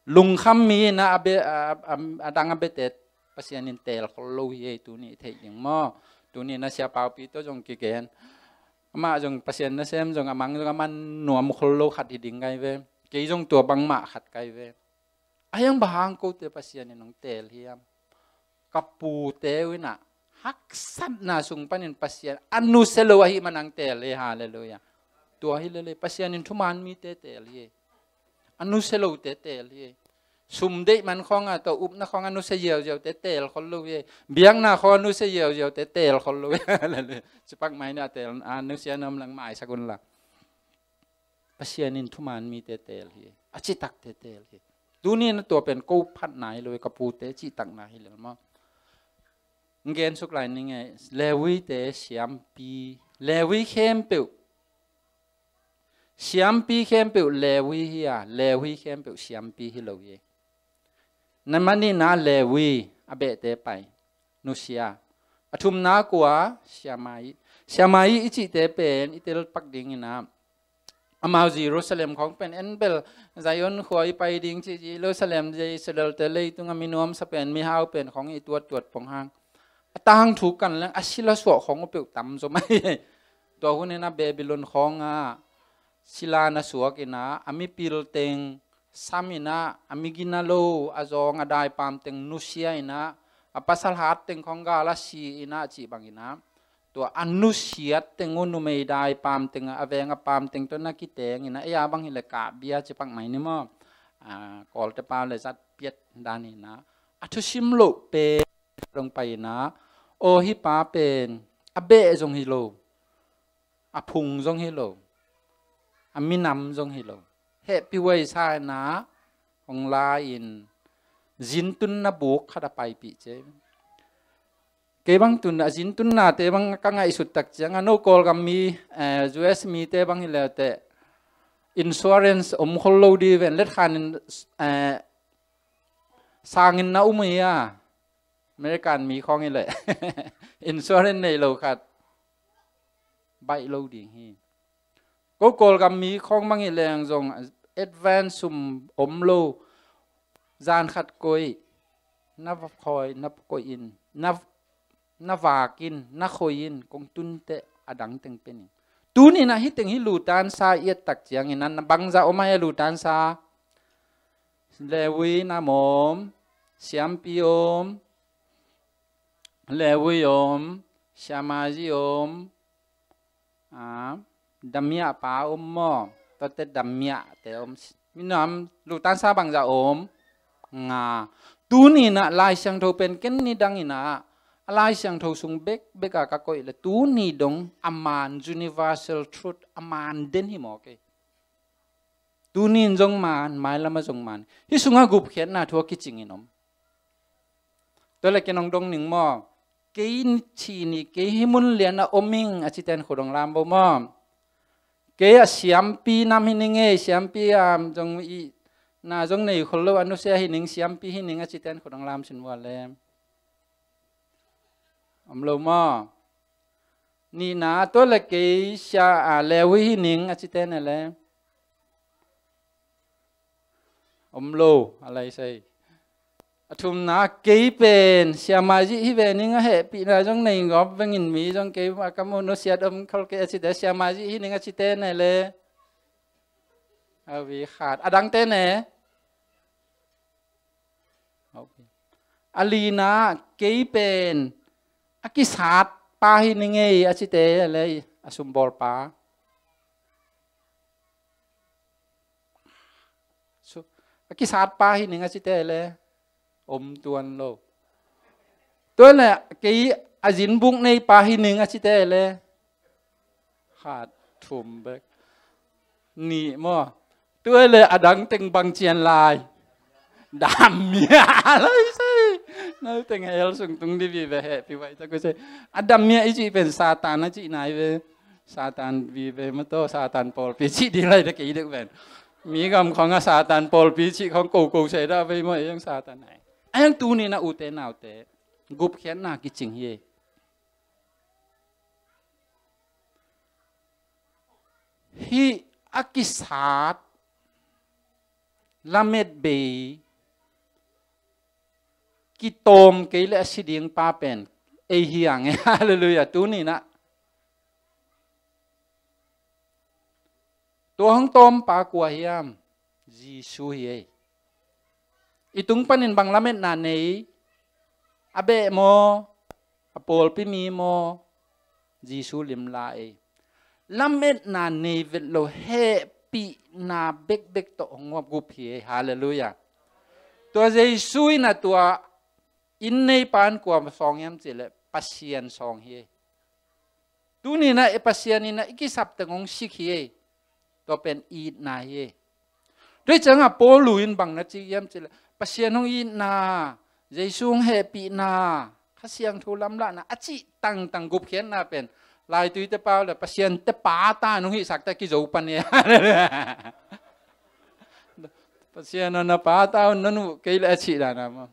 Lungkham mi ina a bia, a, a, a dang a biate Pasian in teel khol lo hi ei tuni i theih ding maw. Tuni ina Sia Paupi tawh zong kigen. Amah zong Pasian nasem zong a mang zong a man nuam khol lo khat hi ding kai ve. Kei zong tua bangmah khat kai ve. A hiang bang hang kote Pasian in hong teel hiam? Ka pute uh ina haksatna sung panin Pasian a nusia lo ahi man hong teel hi. Halleluiah. Tua hi lele Pasian in thuman mite teel hi. A nusia lote teel hi. Sum deih man khawngah tawh upna khawngah nusia ziauziaute teel khol lo hi. Biakna khawngah nusia ziauziaute teel khol lo hi. Halleluiah. Cipak mai ina teel, a nusia na om lang maisak un la. Pasian in thuman mite teel hi. A citakte teel hi. Tuni ina tua pen ko phatna hi lo hi, ka pute citakna hi lel maw. Ngen suk lai ning ei, Levite siampi, Levi khempeuh. Siampi khempeuh Levi hi a, Levi khempeuh siampi hi lo hi. Nambat nihna Levi a behte pai. Nusia. A thumna kua? Siamai. Siamai i cihte pen i telpak ding ina amau Jerusalem khawng pen en bel Zion khua i pai ding ci Jerusalem, Israelte leitung a mi nuamsa pen, mihau pen khawng i tuattuat pong hang. A tangthu kan leng a sila suah khawng uh peuh tam zaw mai. Tua hun ina Babylon khawngah sila na suak ina a mipil teng sam ina a migina lo a zawng a daipam teng nusia ina a pasal hat teng khawng gal a si ina cih bang ina tua a nusiat teng uh numei daipam teng a veng a pam teng tawh na kiteng ina ei a bang hi le kah bia cipak mai ni maw. A, Kawlte pau le zat piat dan ina a thusim loh pen dong pai ina aw hi pa pen a beh zong hi lo, a phung zong hi lo, a minam zong hi lo. Hehpih huai sa ina hong la in zintun na buk khat a paipih ci. Kei bang tun a zintun nate bang ka ngaihsut tak ciang a no Kawlgam mi, eh, U S mite bang hi leute insurance om khol lo di ven let khan in, eh, sangin na um hi a American mi khawng hi le insurance nei lo khat baih lo ding hi. Ko Kawlgam mi khawng bang hi leng zong advance sum om lo, zan khat koih na khawi na koih in na, na vak in na khawi in kong tun teh a dang teng pen in. Tuni ina hi teng hi lutan sa i et tak ciangin a bangza om a hi lutan sa. Levi nam om, siampi om, Levi om, siamazi om, a, damiah pa om maw, tate damiah te om. Minam lutan sa bangza om. Nga. Tuni ina Lai Siangtho pen ken ni dang ina a Lai Siangtho sung bekbek a ka koih le tuni dong a man universal truth a man den hi maw kei. Tuni in zong man, mailam a zong man. Hi sungah gupkhiatna thu a kicingin om. Tua le ken hong dong ning maw. Kei ni ci ni, kei hi mun lian a om ing a citen khudong lam bo maw. Kei a siampi nam hi ning ei, siampi a zong i na zong nei khol lo a nusia hi ning, siampi hi ning a citen khudong lam sin vua le. Om lo maw? Nihna, tua le kei sia, a, Lewi hi ning a cite ne le om lo, a lai sai. A thumna, kei pen siamah zih hi ve ning a, hehpihna zong nei ngawp vengin mi zong kei a ka muh nusiat om khol kei a cite, siamah zih hi ning a cite ne le. A vi khat. A dangte ne. A lina, kei pen a kisat pa hi ning ei a cite le a sumbawl pa. Su-, a kisat pa hi ning a cite le om tuan lo. Tua le kei a zinbuk nei pa hi ning a cite le khat, thum bek. Nih maw? Tua le a dang teng bang cian lai. Dam mia lai sai. Nau teng hell sung tung di vive hehpih vai ta ku sai. A dam mia i cih pen Satan a cih nai ve. Satan vive ma to, Satan pawlpi cih di lai ta kei dek ven. Mi gam khong a Satan pawlpi cih khong ko ko sai da ve maw, ei ang Satan nai. Ai ang tuni na ute naute. Gupkhiatna kicing hi. Hih a kisat lamet bei kitawm kei le a si ding pa pen ei hi ang e. Halleluiah. Tuni na tua hong tawmpa kua hiam? Jesu hi ei. I tung panin bang lametna nei? A beh maw? A pawlpi mi maw? Jesu limla ei. Lametna nei vet lo, hehpihna bekbek tawh hong gup hi ei. Halleluiah. Tua Jesu in a tua inn neipa in kua sawng hiam cih leh Pasian sawng hi ei. Tuni na e Pasian in a i kisap teng hong sik hi ei. Tua pen itna hi ei. Tua hi ciangah Paul in bang na ci hiam cih leh Pasian hong itna, Jesu hong hehpihna, Kha Siangtho lamlahna a cih tangtang gupkhiatna pen laituite pau le Pasian te pa ta nung hihsak ta kizo pan hi. Pasian aw na pa ta un na nuh kei le a cih dana maw?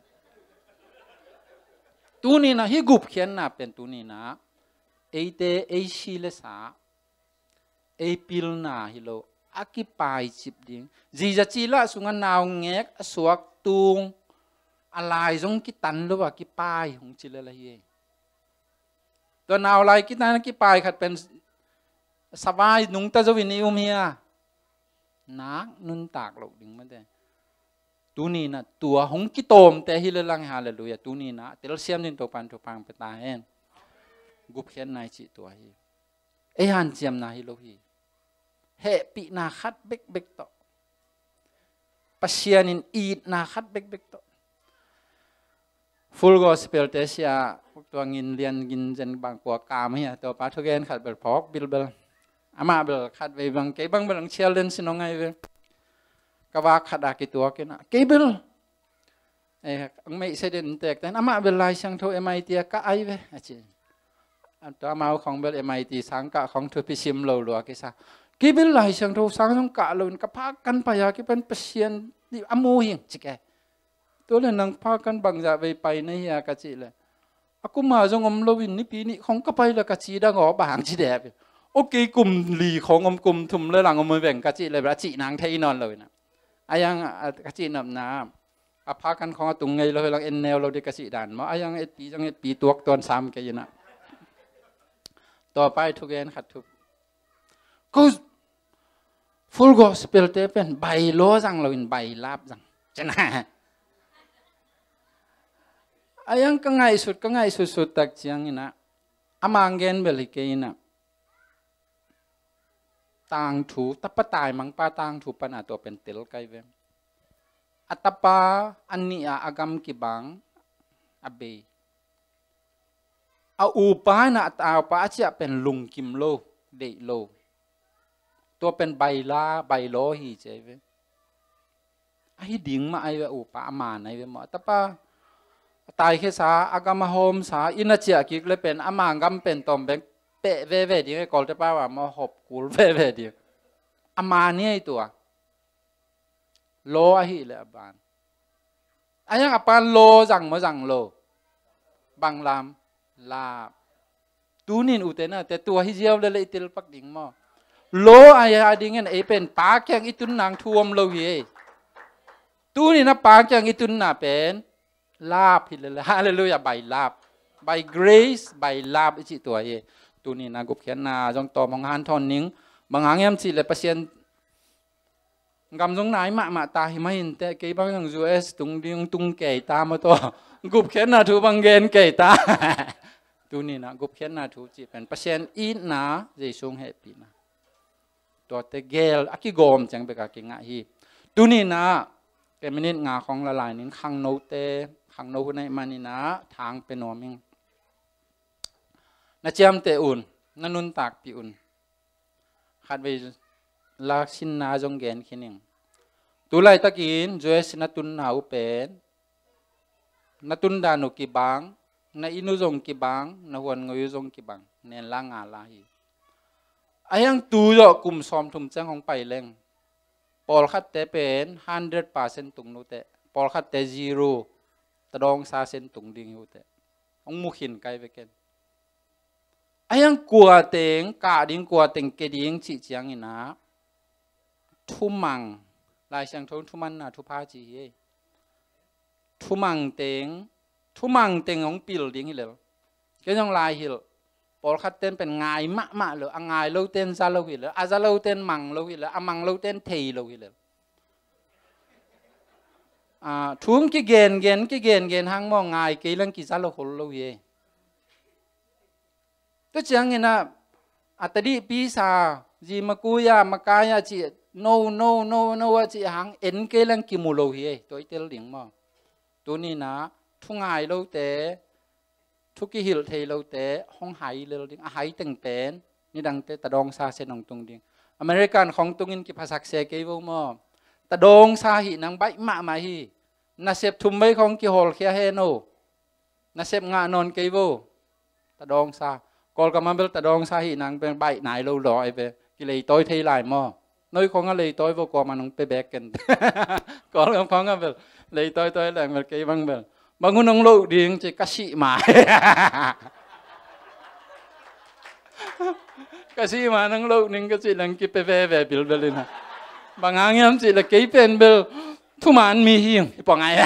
Tuni na hih gupkhiatna pen tuni na eite ei si le sa ei pilna hi lo, a kipaicip ding. Ziza ci lah sungah naungek a suak tung a lai zong kitan lo a kipai hong ci lel ahi ei. Tua nau lai kitan a kipai khat pen savai nungta zo in i um hi a, nak nuntak loh ding mate. Tuni na tua hong kitawmte hi le lang, halleluiah. Tuni na telsiam ding Topan thupha pia ta hen. Gupkhiatna i cih tua hi. Ei hanciamna hi lo hi. Hehpihna khat bekbek tawh, Pasian in itna khat bekbek tawh. Full Gospel te sia tua ngin lian ngin zen bang kua kam hi a, tua pa thugen khat bel phawk bilbel. Amah bel khat vei bang kei bang bel ang challenge si nong ai ve. Ka vak khat a kituak in a kei bel Eh, ang meih se den tek ten, amah bel Lai Siangtho M I T a ka ai ve, a ci. An tua amau khong bel M I T sang kah khong thupi sim lo lua kisa. Kei bel Lai Siangtho sang zong kah lo in ka pha kan pai a, kei pen Pasian a mu hing ci ke. Tua le nang pha kan bangzah vei pai na hi a ka cih le. A kum a zong om lo in nipi nih khong ka pai le ka ci dang aw bang ci dep. Ok, kum li khong om kum thum le lang om veng ka cih le a cih nang thei nawn lo in a. A yang a ka cih nopna. A pha kan khong a tung ngei lo hi lang en neu lo di ka cih dan maw. A yang etpi zong etpi tuak tuan sam kei in a. Tua pai thugen khat thup. Ko Full Gospel te pen bai law zang lo in bai lap zang. Cina. A yang ka ngaihsut, ka ngaihsut sut tak ciang in a. A mang gen bel hi kei in a. Tangthu, tapa taimangpa tangthu pan a tua pen tel kai ve. A tapa a nih a a gam kibang a bei. A upa in a taupa a ciah pen lungkim lo, deih lo. Tua pen baila, bailo hi ci ai ve. A hi ding mah ai ve, upa a man ai ve maw. A tapa a taikhesa, a gam a hawmsa, inn a ciah kik le pen ama gam pen tawm beng peh veve ding e, Kawlte pau a maw, hop kul veve ding. A man hi ai tua. Law ahih leh a ban. A yang a pan law zang maw zang lo? Bang lam. Lap. Tunin ute nate tua hi ziau le le i telpak ding maw? Law a hi a dingin ei pen Pa kiang i tun nang thu om lo hi ei. Tunin a Pa kiang i tunna pen lap hi lele. Halleluiah, by lap. By grace, by lap i cih tua hi. Tunin a gupkhiatna zong tawm hong hanthawn ning. Bang hang hiam cih le Pasian gam zong nai mahmah ta hi mah hinteh, kei bang zong U S tung ding tung kei ta maw taw. Gupkhiatna thu bang gen kei ta. Tunin a gupkhiatna thu cih pen Pasian itna, Jesu hong hehpihna. Tuate gel a kigawm ciang bek a kingah hi. Tunin a ke minit nga khong la lai ning, khangnote, khangno hun ahih manin a thang pe nuam ing. Na ciamteh un, na nuntakpih un. Khatvei laksinna zong gen khin ing. Tu laitakin U S na tunna uh pen, na tundan uh kibang, na inn uh zong kibang, na huan ngoi uh zong kibang, nen la nga la hi. A hiang tu zawh kum sawmthum ciang hong pai leng, pawlkhatte pen hundred percent tung nute, pawlkhatte zero, tadawngsa sen tung ding hi ute. Hong mu khin kai ve ken. A hiang kua teng kah ding, kua teng ke ding cih ciangin a, thumang, Lai Siangtho thumanna thupha ci hi ei. Thumang teng, thumang teng hong pil ding hi lel. Kei zong lai hilh. Pawlkhat ten pen ngai mahmah lo, a ngai lo ten za lo hi lel, a za lo ten mang lo hi lel, a mang lo ten thei lo hi lel. Ah, thu hong kigen gen, kigen gen hang maw, ngai kei leng kiza lo khol lo hi ei. Tua ciangin a, a tadihpi sa, zi makuya, makaya cih, no, no, no, no a cih hang, en kei leng kimu lo hi ei, tua i tel ding maw. Tunin a, thu ngai lote, thu kihilh thei lote, hong hai lel ding, a hai teng pen, nidangte tadawngsa sen hong tung ding. American khong tungin kiphasak se kei vo maw. Tadawngsa hih nang baih mahmah hi, nasep thum vei khong kihawlkhia hen o. Nasep ngah nawn kei vo. Tadawngsa. Kawlgam ah bel tadawngsa hih nang pen baih nai lo law ei ve. Kileitawi thei lai maw. Noi khong a leitawi vo, kuaman hong pia bek ken. Kawlgam khong a bel leitawi tawi leng bel kei bang bel. Bang hun hong loh ding ci ka sih ma. Ka sih ma nang loh ning ka cih leng kipia veve bilbel in a. Bang hang hiam cih le kei pen bel thuman mi hi ing, hi pong ai.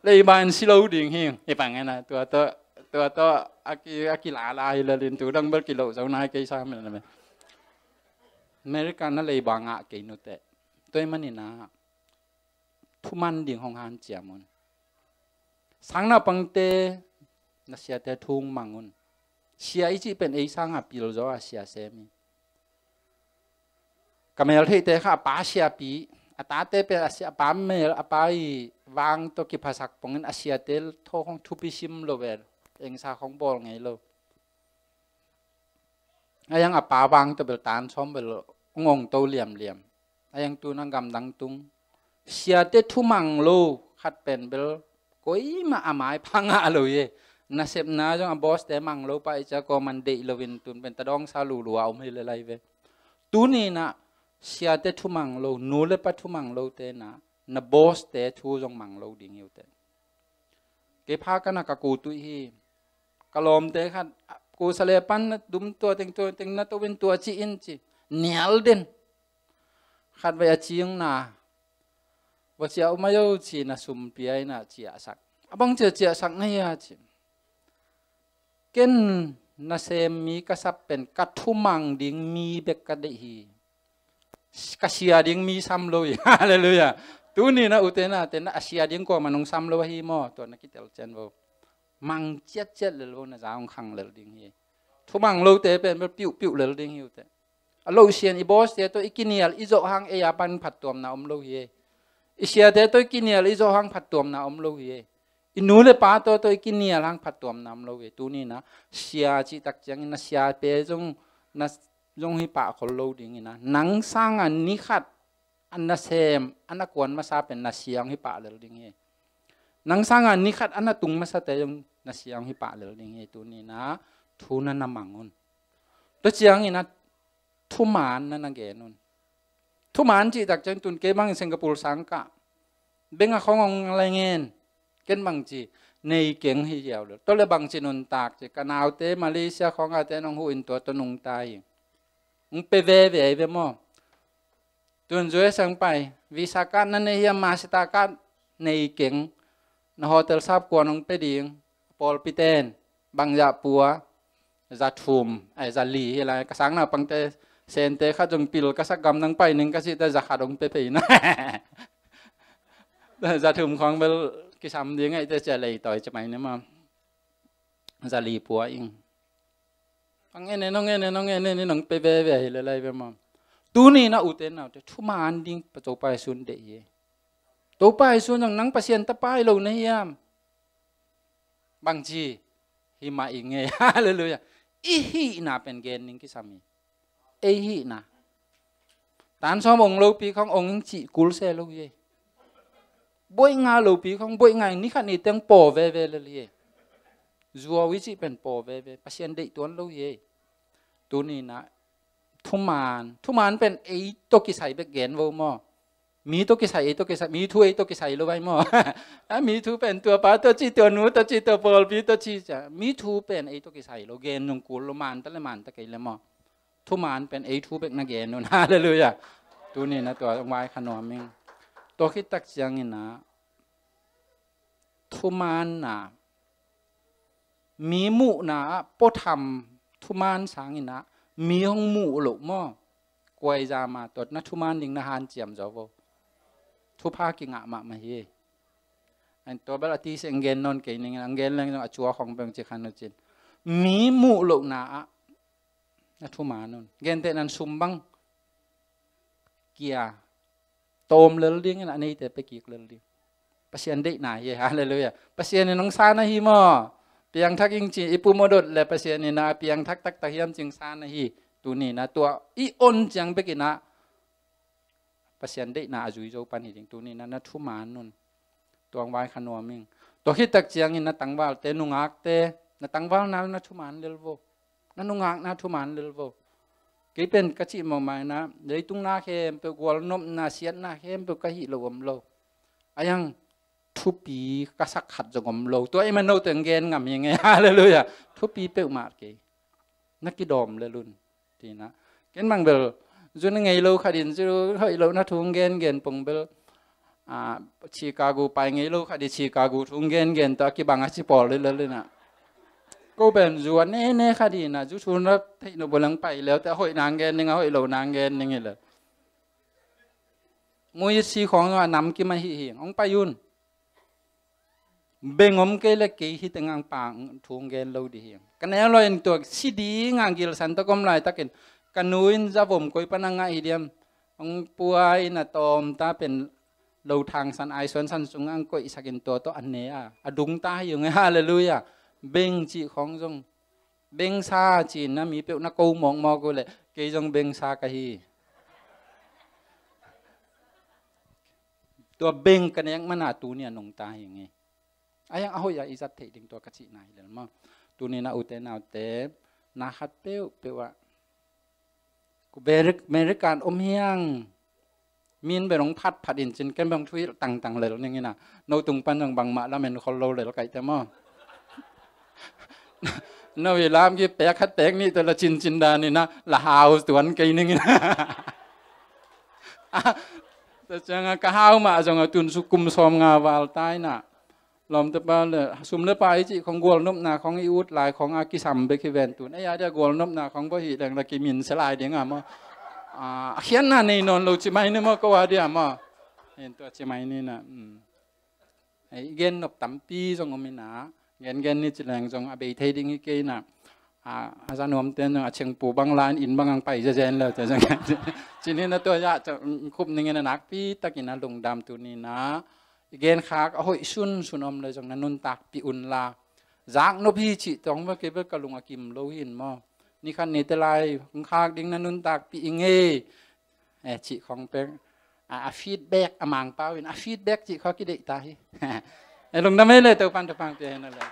Leiba in si lo ding hi ing, hi pong ai na. Tua tawh, tua tawh a ki, a kilala hi lel in tu dang bel kiloh zo nai kei sa mel na me. America na leiba ngah kei nute. Tua ahih manin a thuman ding hong hanciam un. Sangnaupangte, na siate thu hong mang un. Sia i cih pen ei sanga pil zaw a sia sem hi. Ka meltheihte kha a pa siapi, a tate pen a sia, a pa mel, a pa i vang tawh kiphasak pongin a siate thaw khong thupi sim lo ve, engsa khong bawl ngei lo. A hiang a pa vang tawh bel tan sawm bel hong ong to liamliam. A hiang tu na gamdang tung siate thumang lo khat pen bel koimah a maipha ngah lo hi. Nasepna zong a bawste mang lo pah i cia kawman deih loin tun pen tadawngsa lulu a om hi le lai ve. Tuninah siate thumang lo, nu le pa thumang lote nah na bawste thu zong mang lo ding hi uh teh. Kei pha ka na ka ku tuih hi. Ka lawmte khat, kusa le pan na dum tua teng tua teng na to in tua ci in ci. Nial den. Khat vei a cing na. Va cia um a yo ci na sum pia in a ciahsak. A bang cia ciahsak na hia ci. Ken nasem mi ka sap pen ka thumang ding mi bek ka deih hi. Ka sia ding mi sam lo hi. Halleluiah. Tuni na ute na te na a sia ding kuamah nong sam lo ahi maw? Tua na kitel cian vo. Mang ciatciat lel vo, na za hong khang lel ding hi. Thumang lote pen bel piuhpiuh lel ding hi ute. A lo sian i bawste tawh i kinial i zawh hang ei a pan phattuamna om lo hi. I siate tawh i kinial i zawh hang phattuamna om lo hi. I nu le pa tawh tawh i kinial hang phattuamna om lo hi. Tuninah sia cih tak ciangin na siate zong na zong hi pah khol lo dinginah nang sanga ni khat a nasem a na kuan masa pen na sia hong hi pah lel ding hi. Nang sanga ni khat a na tung masate zong na sia hong hi pah lel ding hi. Tuninah thu na na mang un. Tua cianginah thuman na na gen un. Thuman cih tak ciang tun kei bangin Singapore sang kah. Beng a khong hong lengen. Ken bang ci. Nei keng hi ziau lo. Tua le bangci nuntak ci, ka naute Malaysia khawng a te nong huh in tua tua nungta hi. Hong pe veve ve maw. Tun zue sang pai, visa card na nei hiam, Mastercard nei keng, na hotel sap kua nong pe ding, pawlpi ten, bangzah pua, za thum, ai, za li hi lai, ka sang naupangte, sente khat zong pil ka sak gam nang pai ning ka si ta za khat hong pe pei na. Za thum khawng bel kisam ding ai te cia lei tawi ci mai ni maw. Za li pua ing. Ang ene nong ene nong ene ni nong pe veve hi le lai ve maw. Tuni na ute naute thuman ding pa Topa Jesu deih hi. Topa Jesu nang nang Pasian tapa hi lo na hiam. Bangci hi mah ing e. Halleluiah. I hihna pen gen ding kisam hi. Ei hihna. Tan sawm ong lopi khawng ong ing cih kul se lo hi. Boih nga lopi khawng boih nga ing, ni khat ni teng paw veve lel hi. Zuau i cih pen paw veve, Pasian deih tuan lo hi. Tuni na thuman, thuman pen ei tawh kisai bek gen vo maw. Mi tawh kisai, ei tawh kisai, mi thu ei tawh kisai lo vai maw. A mi thu pen tua pa tawh ci, tua nu tawh ci, tua pawlpi tawh ci cia. Mi thu pen ei tawh kisai lo, gen nung kul lo, man ta le man ta kei le maw. Thuman pen ei thu bek na gen un. Halleluiah. Tuni na tua vai kha nuam ing. Tua khit tak ciangin a thuman na mi muhna ah puatham thuman sangin ah mi hong muh loh maw. Kuaiza mah tua na thuman ding na hanciam zaw vo. Thupha kingah mahmah hi. An tua bel a ti se ang gen nawn kei ning, ang gen leng zong a cua khong peng ci khan uh cin. Mi muh lohna ah na thuman un. Genteh nan sum bang kia tawm lel ding in a neite pe kik lel ding. Pasian deihna hi. Halleluiah. Pasian in hong sa na hi maw. Piangthak ing ci, i pum aw dot le Pasian in a piangthak taktak hiam cing sa na hi. Tuni na tua i on ciang bek in a Pasian deihna a zui zo pan hi ding. Tuni na na thuman un. Tuang vai kha nuam ing. Tua khit tak ciangin na tangvalte, nungakte, na tangvalna na thuman lel vo. Na nungakna thuman lel vo. Kei pen ka cih mawh mai na, leitung na khempeuh, gualnopna, siatna khempeuh ka hih lo om lo. A yang thupi ka sak khat zong om lo. Tua i man note ang gen ngam hi nge. Halleluiah. Thupi peuhmah kei. Na kidawm lel un. Tina. Ken bang bel zu na ngei lo khat in zu hoih lo na thu gen gen pong bel. A, Chicago pai ngei lo khat i Chicago thu gen gen ta kibang a ci pawl lel lel ina. Ko ben zu a ne ne khat ina zu thu na theih no bolang pai leu te hoih nang gen ning a hoih lo nang gen ning i le. Mui si khong a nam kim a hi hi. Ong pai un. Beng om kei le kei hi teng ang pang thu gen lo di hi. Ka neu lo in tua si ding a gilsan ta kom lai takin ka nu in za vom koi pan a ngah hi diam. Ang pua in a tawm ta pen lo thang san ai suan san sung ang koih sakin tua tawh an ne a a dung ta hi ung. Halleluiah. Beng cih khong zong beng sa cih na mi peuh na ko mawkmawk uh le kei zong beng sa ka hi. Tua beng ka nek mana tuni a nungta hi nge. A yang a hoih a i zat theih ding tua ka cihna hi lel maw. Tuni na ute naute na khat peuhpeuh ah American om hiang. Min bel hong phatphat in cin ken bel hong thuhilh tangtang lel ning ina. No tung pan zong bangmah lamen khol lo lel kaihte maw. No i lam ki pek khat pek nih tua la cincin dan ina la hau tuan kei ning ina. Tua cianga ka hau mah zong a tun su kum sawm nga val ta ina. Lawmte pa le sum le pai cih khong gualnopna khong i ut lai khong a kisam bek hi ven tun. Ei a dia gualnopna khong bawh hi leng la kimin se lai ding a maw. A khiatna nei nawn lo ci mai ni maw ko a dia maw. Hin tua ci mai ni na. Ei gen nop tampi zong om ina. Gen gen ni ci leng zong a bei thei ding hi kei na. A za nuam ten zong a chengpu bang la in bang ang pai zezen le te zong. Ci ni na tua ya khup ning in a nakpi takin a lungdam tu ni na. I genkhak a hoih sunsun om le zong na nuntakpih unla. Zaknop hi cih tong bel kei bel ka lung a kim lo hi in maw. Nikhat nite lai hong khak ding na nuntakpih i ngei. E cih khong pek a feedback a mangpau in a feedback cih khaw kideih ta hi. E lungdam ei le Topan thupha pia hi na le.